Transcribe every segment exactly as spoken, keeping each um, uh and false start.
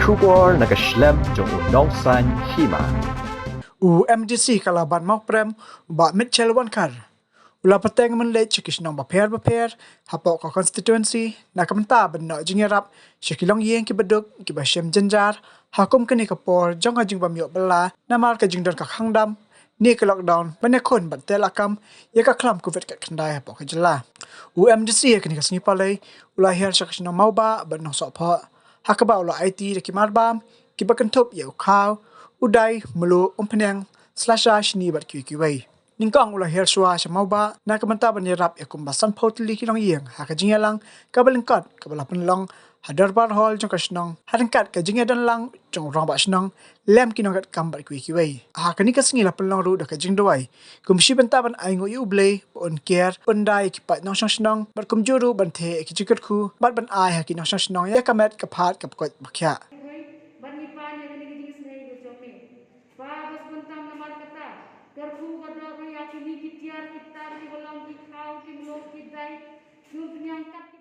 Khubor na ka shlem jong u Nongsaiñ Hima. U MDC ka Laban Mawprem, u Bah Mitchell Wankhar, u la pateng mynleit sha ki shnong bapher bapher hapoh ka constituency na ka bynta ban noh jingïarap sha ki longïing kiba duk kiba shem jynjar ha kum kane ka por jong ka jingbym ïoh bylla namar ka jingdon ka khang dam ne ka lockdown ban ïakhun bad teh lakam ïa ka khlam covid khatkhyndai hapoh ka jylla. U MDC ha kane ka sngi Palei u la hiar sha ka shnong Mawbah bad Nongsohphoh, ha kaba u la aiti da ki marbam kiba kynthup ïa u khaw, u dai, mluh, umphniang, slasha, shini bad kiwei kiwei. Nyngkong u la hiar shuwa sha Mawbah na ka bynta ban ïarap ïa kumba sanphew tylli ki longïing ha ka jingïalang kaba lyngkot kaba la pynlong ha Dorbar Hall jong ka shnong, ha ryngkat ka jingïadon lang jong u Rangbah Shnong lem ki nongkitkam bad kiwei kiwei. Ha kane ka sngi la pynlong ruh da ka jingduwai kum shi bynta ban ainguh ïa U Blei ba un kiar, un da ïa ki paid nongshong shnong bad kumjuh ruh ban theh ïa ki jingkyrkhu bad ban ai ha ki nongshong shnong ïa ka met ka phad kaba koit ba khiah. Ban ngi pan ïa kane ka jingisynei ka jong me. Ba bas ban tam namar kata, kyrkhu ka dor ïa kine ki tiar ki tar kiba long ki khaw ki mluh ki dai, ki umphniang kat ki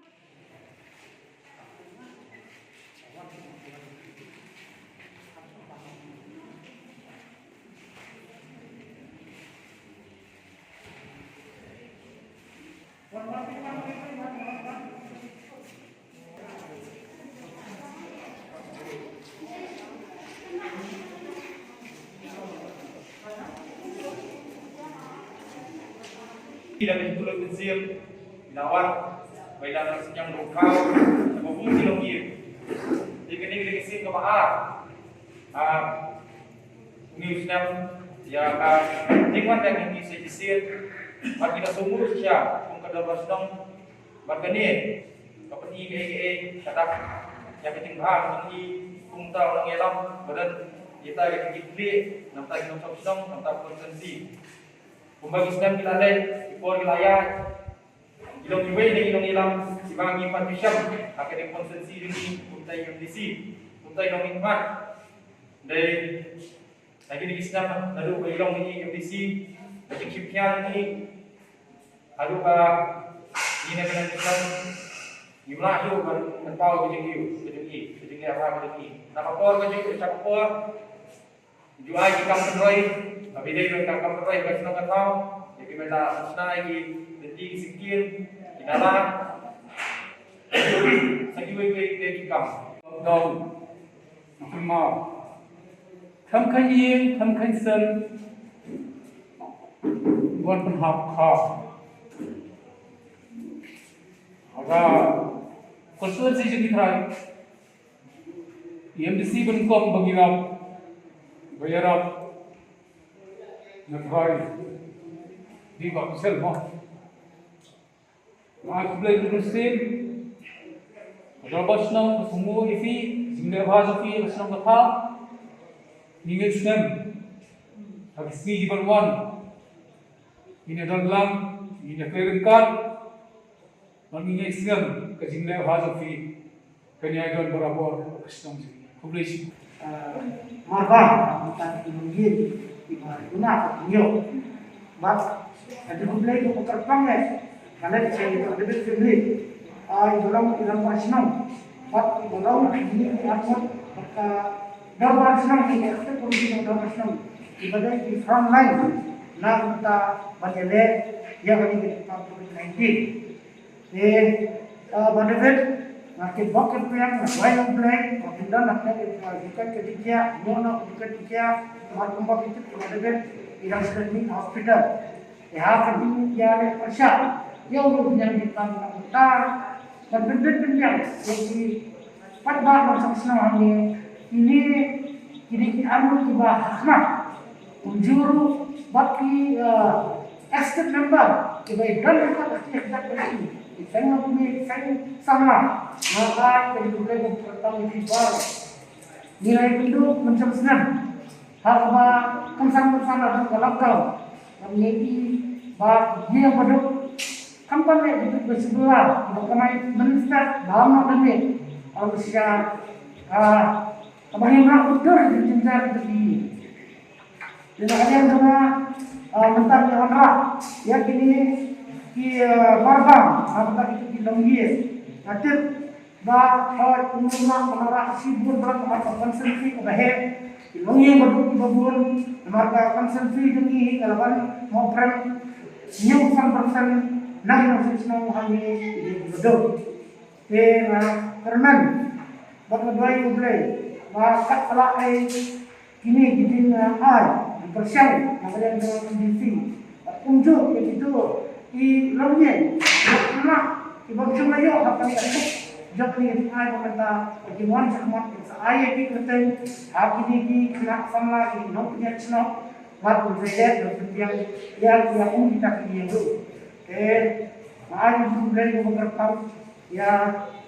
Ki dang ïa pulot mynsiem, ki la wan, ba ïa la nang sniang ruh khaw, ba bun ki longïing. Te kane ka dei ka sien kaba ar. Ah, une u snem, ïa ka ding wan dang ïa ngi sa shisien, bad ngi la sumur shisha, kum ka dorbar shnong, bad kane, ka pyni kaei kaei, ka dap, ïa ka jingbha, ka pyni, kumta u nongïalam, ba don, ïa ta ka jingkitkhlieh, na bynta ki nongshong shnong, na bynta ka constituency. Kumba ki snem ki la leit, ki por ki la ïaid. Ki long kiwei na ki nongïalam kiba ngi pat ki shem ha ka dei constituency jong ngi, kumta i MDC, kumta i nongmihkhmat. Dei na kine ki snem naduh ba i long i MDC, ka jingshim khia jong ngi haduh ba ngi na ka dei snem ngim lah shuh ban pynpaw ka jingïoh ka jong i, ka jingleh bha ka jong i. Na ka por ka jong i, ka por Ju ai ki kam pynroi, ba phi dei ban ka kam pynroi ka shnong ka thaw, ïa ki mela shna ïa ki lynti ki singkien, ki nala. Sa kiwei kiwei ki kam. Lockdown. Kumno. Kham kha ïing, kham kha seng. Wan pynhap kha. Aga. Constituency jong ki trai. I MDC ban kong ba ngi rap, ba ïarap. Na thrai. Di ba kusel mo. Ma khublei khublei sim. Ka dorbar shnong ka sngew ïa phi, jingleh bha jong phi ka shnong ka thaw. Ngi ngeit snem. Ha ki sngi ki ban wan. Ngin ïa don lang, ngin ïa kren ryngkat. Bad ngi ngeit snem ka jingleh bha jong phi. Kan ïa don barabor ka shnong jong ngi. Khublei shibun. Ah, marbam, mynta ki nongïing kiba duna ka pynïoh. Bad ka dei khublei ka kyrpang eh. Ka leit sha ka David family. Ah, i ba long i rangbah shnong. Bad i ba long i ni i arngut bad ka dorbar shnong, i ka executive committee ka dorbar shnong. Kiba dei ki front line na ka bynta ban ïaleh ïa kane ka jingpang covid nineteen. Te, ah, Bah David, nga kyrpad kyrpad ïa nga, nga duwai ïa U Blei, ba kin don ha kane ka jingkit ka jingkhiah, mo na ka jingkit ka jingkhiah, mar kumba ki tip Bah David, i dang sdang mih hospital. Te ha ka jingïaleh pyrshah ïa u, ïa u, ïa u, ïa u, ïa u, ban pynbeit pynbiang ïa ki paidbah nongshong shnong hangne, kine ki dei ki arngut kiba ha khmat. Kumjuh ruh bad ki, eh, executive member kiba ïadon ryngkat ha ki executive committee, ki seng nongmih, ki seng samla. Nga ai ka jingkhublei ba kyrpang ïa phi baroh. Ngi la ïakynduh mynshem snem ha kaba kongsan kongsan ha ka lockdown. Bad ngi ïohi ba ki ïing ba duk Khamtam eh, ki duk ba shu bylla, ki duk kamai minister, ba ym noh da mih. Ong sha, ah, kaba ngim lah utur, ki jynjar ki duk ki. Te na ka liang jong nga, ah, mynta ngi wanrah ïa kine ki, ah, marbam, ah, mynta ki duk ki longïing. Nga tip, Ba hoi kumno ma ka nara shibun bra ka ba constituency ka ba he. Ki long ye ba duk ba bun. Namar ka constituency jong i ka laban mo prem. Nyung san persen nang nang sisnong hangi i ba duk. Te nga kyrmen bad nga duwai ïa U Blei ba kat kala ai kine ki jing, ah, ai, ki pyrshang na ka liang jong M D C. Bad kumjuh ïa kito ki longïing, ïa kine ki bym shym la ïoh ha kane ka suk jong kane ka jingai ba mynta ba ki wan shakhmat ki sa ai ïa ki kyrteng ha kine ki khynnah samla ki nongpynïaid shnong bad ki sa ïaleh bad pynbiang ïa ki ïa kum kita ki ïing ruh. Te nga ai ïa U Blei ba kyrpang ïa,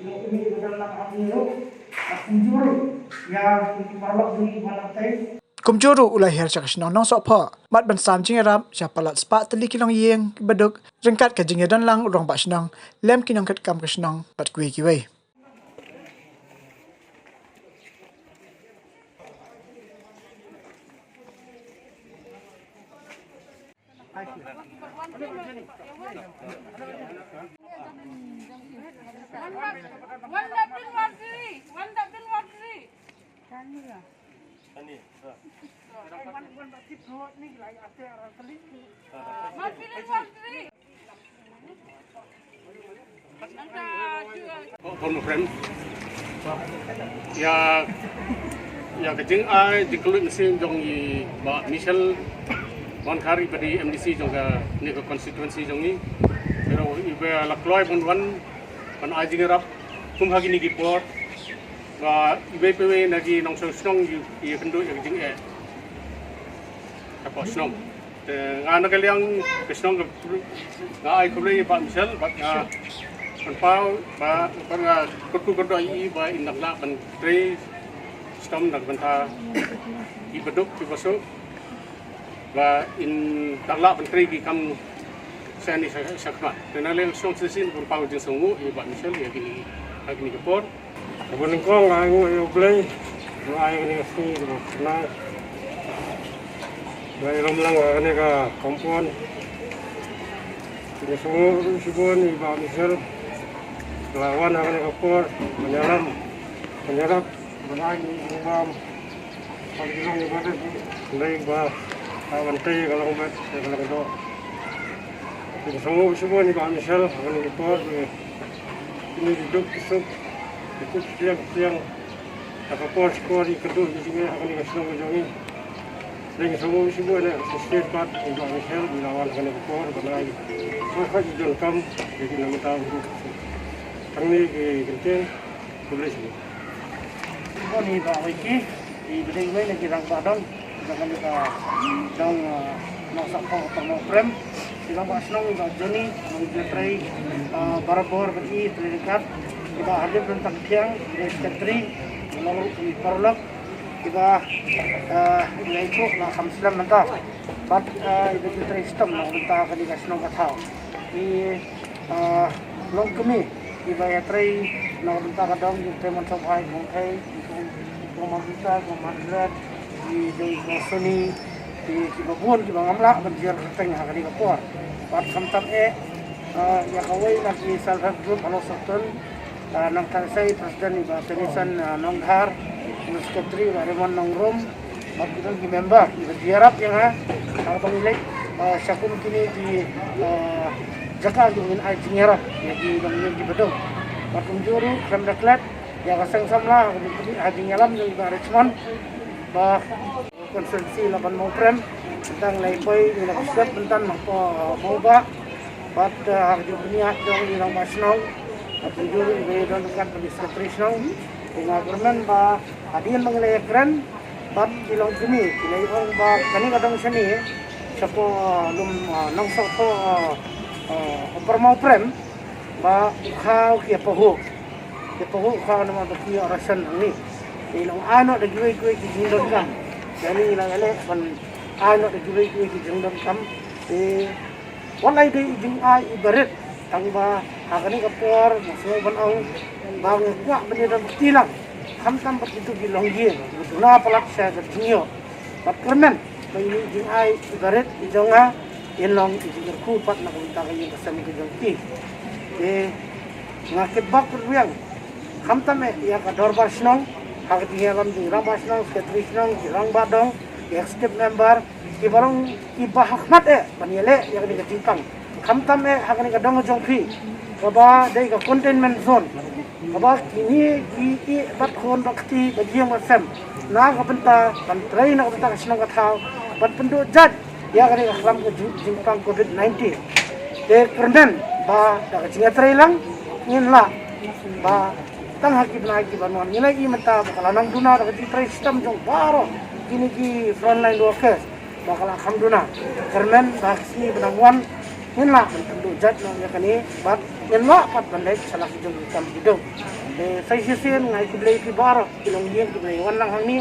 ïa u kmie ba don lang ha ngi ruh, bad kumjuh ruh ïa ki paralok jong ngi ba nang tei. Kumjuh ruh u la hiar sha ka shnong Nongsohphoh bad ban sam jingïarap sha palat spah tylli ki longïing kiba duk ryngkat ka jingïadon lang u rangbah shnong lem ki nongkitkam ka shnong bad kiwei kiwei. One left in, one three. One left in, one three. One, one, one, one, three. Bon, friend. Ïa, ïa ka jingai jingkylluid mynsiem jong i Bah Michelle Wankhar iba dei M D C jong kane ka constituency jong ngi. Pero iba la kloi ban wan ban ai jingïarap kum ha kine ki por ba iwei pa iwei na ki nongshong shnong ïa, ïakynduh ïa ka jingeh hapoh shnong. Te nga na ka liang ka shnong ka, nga ai khublei ïa Bah Michelle bad nga pynpaw ba, ba nga kyrkhu kyrdoh ïa i ba in dang lah ban trei shitom na ka bynta kiba duk kiba suk ba in dang lah ban trei ki kam sha ni sha, shakhmat. Te na ka liang ka shnong shisien pynpaw jingsngewnguh ïa Bah Michelle ïa kine, ïa kine ki por. Kaba nyngkong nga ai nguh ïa U Blei, nga ai kane ka sngi kaba kyrnai. Nga ai lum lang ha kane ka compound. Nga sngewbha shibun ïa i Bah Michelle. La wan ha kane ka por, ban ïalam, ban ïarap, ban ai nguh bam. Ban ïalam ïa ba dei, dei ba, ah, ban tei ka long bet, ka long doh. Nga sngewbha shibun ïa i Bah Michelle, ha kane ka por, eh, Kine ki duk ki suk, ki kut ki pliang ki pliang. Ha ka por shkor i kynduh ki jingeh ha kane ka shnong ka jong ngi. Dang sngewbha shibun ïa ka state pat i Bah Michelle i la wan ha kane ka por ban ai. Sngewbha ki donkam ïa ki na mynta u duk. Tang ne ki kyntien. Khublei shibun. Bun i Bah Wiki, i ba dei wei na ki rangbah dong, jong kane ka dong, ah, Nongsohphoh Upper Mawprem, ki rangbah shnong i Bah Johnny, nongtrei, ah, barabor bad i trei ryngkat, i Bah Hardip Ryntangthiang, i secretary, i long ruh i paralok, i Bah, ah, i Bah Iphuh la kham slem mynta. Bad, ah, i Bah Jotrei Stom na ka bynta kane ka shnong ka thaw. I Ah, longkmie, i ba ïatrei na ka bynta ka dong, i Bah Mon Sopha, i Bah Thei, i Bah, i Bah Mamrita, i Bah Margaret, i Bah, i Bah Soni, i, i ba bun, i ba ngam lah ban jia kyrteng ha kane ka por. Bad khamtam eh, ah, ïa kawei na ki self help group halor Sohtun, ah, nangta sa i president i Bah Tennyson, ah, Nongdhar, i secretary i Bah Raymond Nongrum, bad ki don ki member kiba ïarap ïa nga. Tang ba ngi leit, eh, sha kum kine ki, eh, jaka kiba ngin ai jingïarap ïa ki don ki ba duk. Bad kumjuh ruh khlem da klet ïa ka seng samla ha ka jingïalam jong i Bah Richmond ba constituency Laban Mawprem. Tang lei poi ngi la khuslai tang nangta, eh, Mawbah. Bad, eh, ha ka jingpynïaid jong i rangbah shnong. Bad kumjuh ruh i ba don ryngkat bad i secretary shnong. Nga kyrmen ba hadien ba ngi la ïakren bad ki longkmie, ki la ong ba kane ka dong shane shapoh, ah, lum, ah, Nongsohphoh, ah, ah, Upper Mawprem, ba u khaw ki ïa pahuh. Ki ïa pahuh u khaw namar ba ki ïoh ration hangne. Te long ai noh da kiwei kiwei ki jingdonkam. Te ngi la ïaleh ban ai noh da kiwei kiwei ki jingdonkam. Te wat la i dei i jingai i barit, tang ba ha kane ka por nga sngew ban ong ba nga kwah ban ïadon kti lang. Khamtam bad kito ki longïing kiba duna palat sha ka jingïoh. Bad kyrmen ba i jingai i barit i jong nga in long i jingkyrkhu pat na ka bynta ka ïing ka sem ka jong ki. Te nga kitbok kitwiang. Khamtam eh ïa ka dorbar shnong, ha ka jingïalam jong i rangbah shnong, secretary shnong, ki rangbah dong, ki executive member, ki barong, ki ba ha khmat eh ban ïaleh ïa kane ka jingpang. Khamtam eh ha kane ka dong jong phi, kaba dei ka containment zone, kaba kine ki ïeh bad khun bad kti, ba ïeng ba sem, na ka bynta ban trei na ka bynta ka shnong ka thaw, ban pynduh jait ïa kane ka khlam ka ju-, jingpang covid nineteen. Te kyrmen ba da ka jingïatreilang ngin lah ba tang ha ki bnai ki ban wan, ngin lah ïohi mynta ba ka la nang duna da ka jingtrei shitom jong baroh kine ki frontline workers, ba ka la kham duna. Kyrmen ba ha ki sngi ba nang wan ngin lah ban pynduh jait noh ïa kane bad ngin lah pat ban leit sha la ki jong ki kam ki dong. Te sa shisien nga ai khublei ïa phi baroh ki longïing kiba wan lang hangne.